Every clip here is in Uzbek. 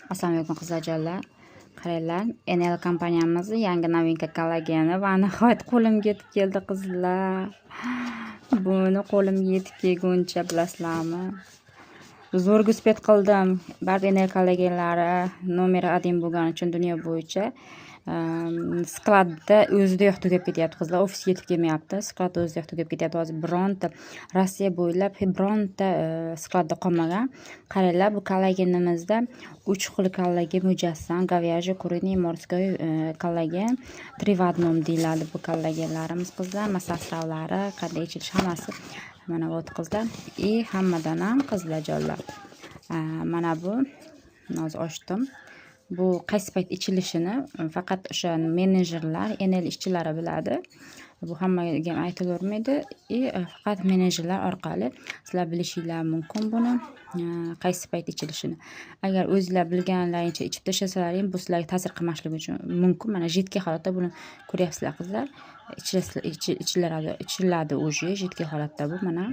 Assalomu alaykum, qizlarjonlar. Qaranglar, NL kompaniyamizni yangi новинка kollageni va nihoyat qo'limga yetib keldi, qizlar. Buni qo'limga yetib kelguncha, bilasizlarmi? Zo'rg'a успеть qildim. Baribir NL kollagenlari номер 1 bo'lgani uchun dunyo bo'yicha склад da o'zidayoq tugab ketyapti, qizlar. Ofisga yetib kelmayapti. Склад o'zidayoq tugab ketyapti. Hozir bironta Rossiya bo'ylab bironta склад da qolmagan. Qaranglar, bu kollagenimizda 3 xil kollagen mujassam: говяжий, куриный, морской kollagen. 3 в одном deyiladi bu kollagenlarimiz, qizlar. Состав lari, qanday ichilishi, hammasi mana bu, qizlar. И hammadan ham, qizlarjonlar, mana bu hozir ochdim. Bu qaysi payt ichilishini faqat o'sha menejerlar, NL ishchilari biladi. Bu hammaga ham aytilavermaydi и faqat menejerlar orqali sizlar bilishinglar mumkin buni qaysi payt ichilishini. Agar o'zinglar bilganlaringcha ichib tashlasalaring, bu sizlarga ta'sir qilmasligi uchun mumkin. Mana, жидкий holatda buni ko'ryapsizlar, qizlar. Ichiladi, ichiladi уже жидкий holatda bu, mana.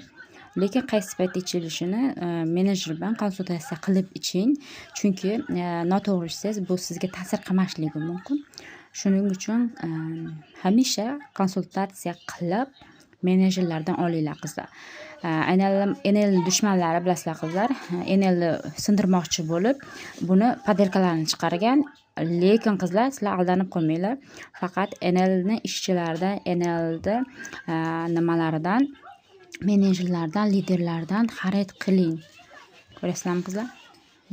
Lekin qaysi paytda ichilishini menejer bilan konsultatsiya qilib iching, chunki noto'g'ri ichsangiz, bu sizga ta'sir qilmasligi mumkin. Shuning uchun hamisha konsultatsiya qilib, menejerlardan olinglar, qizlar. NL dushmanlari, bilasizlar, qizlar, NLni sindirmoqchi bo'lib, buni подделка larini chiqargan. Lekin, qizlar, sizlar aldanib qolmanglar. Faqat NLni ishchilaridan, NLni nimalaridan, menejerlardan, liderlardan xarid qiling. Ko'ryapsizlarmi, qizlar?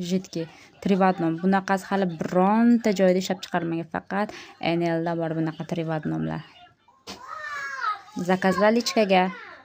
Жидкий, 3 в одном. Bunaqasi hali bironta joyda ishlab chiqarilmagan. Faqat NLda bor bunaqa 3 в одном lar. Заказ lar личка ga.